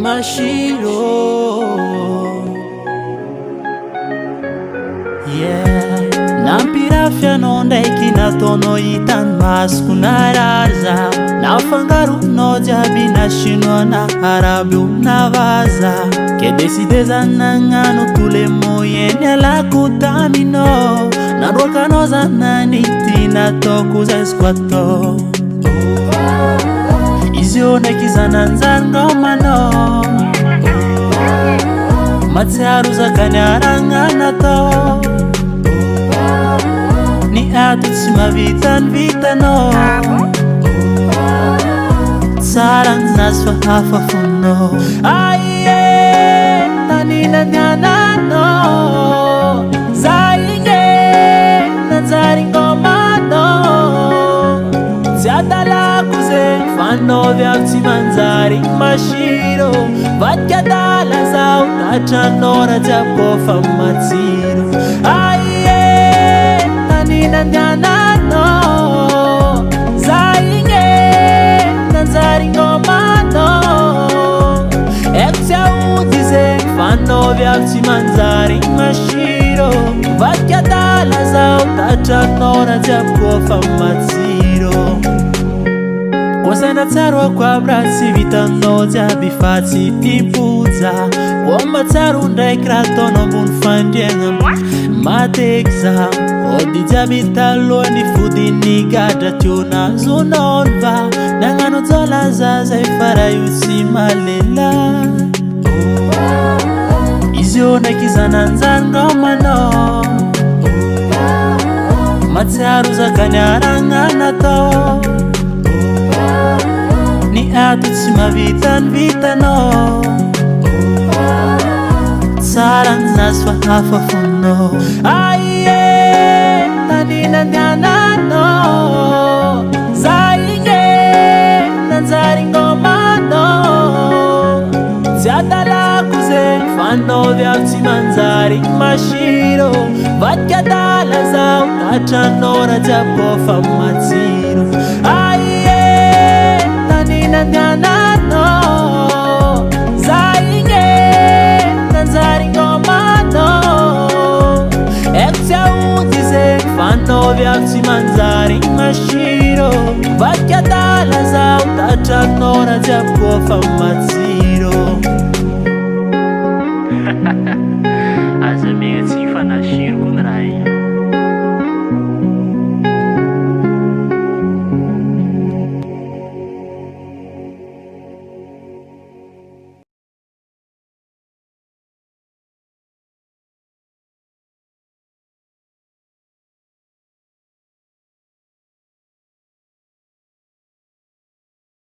Mashiro. Yeah. Nampirafy anao ndraiky nataonao hitan'ny masoko narary za. Nafangaronao jiaby na chinois na arabe io na vaza. Ke décidé za nagnano tous les moyens nialako taminao. Nandroakanao za nanity nataoko zay azoko atao. Izy io ndraiky za nanjary ngomanao. Matsiaro zaka niaragna natao. Ny ato tsy mahavita ny vitanao. Tsara nazy fa hafa fonao. Aie tany nandiananao. Za igny e nanjary ngomanao. Tsy adalako zegny fa anao viavy tsy manjary masiro. Vadika adala zaho tratranao raha jiaby koa fa matsiro. Aie tany nandiananao. Za igny e nanjary ngomanao. Haiko tsy aody zegny fa anao viavy tsy manjary masiro. Vadika adala zaho tratranao raha jiaby koa fa matsiro. Koa saina tsaroako aby raha tsy vitanao jiaby fa tsy tipoja. Koa mahatsiaro ndraiky raha ataonao ambony fandriagna mateky za. Ody jiaby taloha nifody nigadra teo nazonao ny va. Nagnano jôla za zay fa raha io tsy malela. Izy io ndraiky za nanjary ngomanao. Matsiaro zaka niaragna natao. Ny ato tsy mahavita ny vitanao. Tsara nazy fa hafa fonao. Aie tany nandiananao. Za igny e nanjary ngomanao. Tsy adalako zegny fa anao viavy tsy manjary masiro. Vadika adala zaho tratranao raha jiaby koa fa matsiro.